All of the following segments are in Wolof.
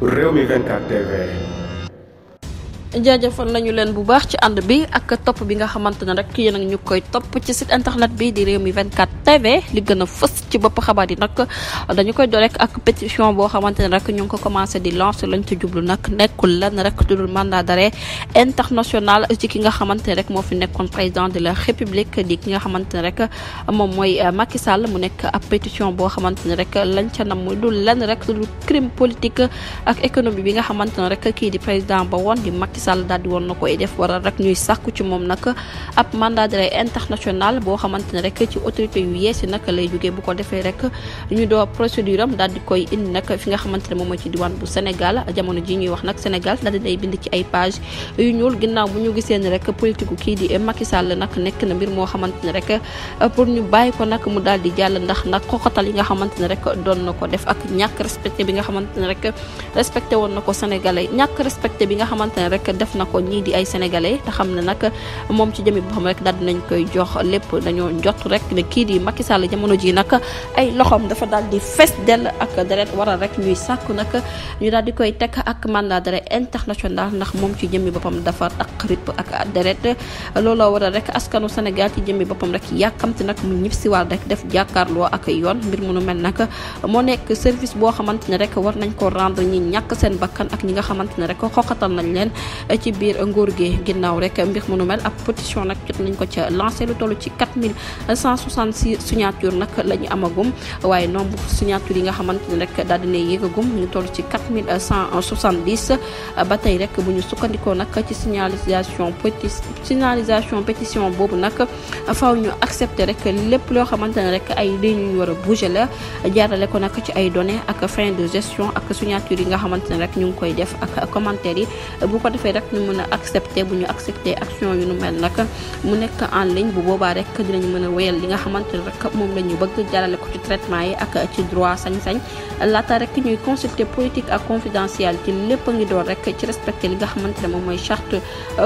Rewmi 24 TV. jaajëfal nañu leen bu baax ci ànd bi ak topp bi nga xamante ne rek yéen a ñu koy topp ci site internet bi di Rewmi 24 TV li gën a fës ci bopp xabaar yi nag dañu koy door rek ak pétition boo xamante ne rek ñu ngi ko commencé di lancer lañ ci jublu nag nekkul lenn rek dudul mandat d'arrêt international ci ki nga xamante ne rek moo fi nekkoon président de la république di ki nga xamante ne rek moom mooy Macky Sall mu nekk ab pétition boo xamante ne rek lañ ca nam muy dul lenn rek dul crime politique ak économie bi nga xamante ne rek kii di président ba woon di Macky Sall daal di woon na koy def waral rek ñuy sàkku ci moom nag ab mandat d'arrêt international boo xamante ne rek ci autorité yu yees yi nag lay jógee bu ko defee rek ñu doo procédure am daal di koy indi nag fi nga xamante ne moom mooy ci diwaan bu Sénégal jamono ji ñuy wax nag Sénégal daal dinay bind ci ay page yu ñuul ginnaaw bu ñu gisee ne rek politique gu kii di Macky Sall nag nekk na mbir moo xamante ne rek pour ñu bàyyi ko nag mu daal di jàll ndax nag xoxatal yi nga xamante ne rek doon na ko def ak ñàkk respecté bi nga xamante ne rek respecté woon na ko sénégalais ñàkk respecté bi nga xamante ne rek def na ko ñii di ay sénégalais te xam ne nag moom ci jëmi boo xam rek daal dinañ koy jox lépp dañoo jot rek ne kii di Macky Sall jamono ji nag ay loxoom dafa daal di fes dell ak deret waral rek ñuy sàkku nag ñu daal di koy teg ak mandat d'arrêt international ndax moom ci jëmmi boppam dafa taq rip ak deret looloo waral rek askanu Sénégal ci jëmmi boppam rek yàkkamti nag mu ñib si waat rek def jàkkaarloo ak yoon mbir mu nu mel nag moo nekk service boo xamante ne rek war nañ ko rendre ñi ñàkk seen bakkan ak ñi nga xamante ne rek xoxatal nañ leen ci biir nguur gi ginnaaw rek mbir mu nu mel ab pétition nag jot nañ ko ca lancé lu toll ci 4166 signature nag la ñu amagum waaye nombre signature yi nga xamante ne rek daal dina yéegagum ñu toll ci 4170 ba tey rek bu ñu sukkandikoo nag ci signalisation pétition boobu nag faaw ñu accepter rek lépp loo xamante ne rek ay lignes ñu war a bouger la jaarale ko nag ci ay données ak fin de gestion ak signature yi nga xamante ne rek ñu ngi koy def ak commentaire yi bu ko defee rek ñu mën a accepter bu ñu accepter action yu nu mel nag mu nekk en ligne bu boobaa rek dinañu mën a wéyal li nga xamante ne rek moom la ñu bëgg jaarale ko ci traitement yi ak ci droit sañ-sañ laata rek ñuy consulter politique ak confidentialité lépp a ngi door rek ci respecter li nga xamante ne moom mooy charte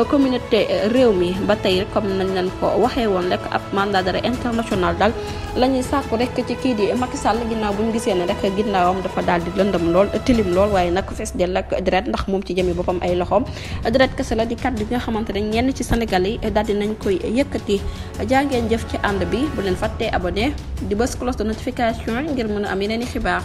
communauté réew mi ba tey rek comme nañ leen ko waxee woon rek ab mandat d'arrêt international daal la ñuy sàkku rek ci kii di Macky Sall ginnaaw bu ñu gisee ne rek ginnaawam dafa daal di lëndëm lool tilim lool waaye nag fees dell ak deret ndax moom ci jëmi boppam ay loxoom deret kese la di kàddu bi nga xamante ne ñenn ci Sénégal yi daal di nañ koy yëkkati jaa ngeen jëf ci ànd bi bu leen fàttee abonné di bës cloche de notification ngir mën a am yeneen i xibaar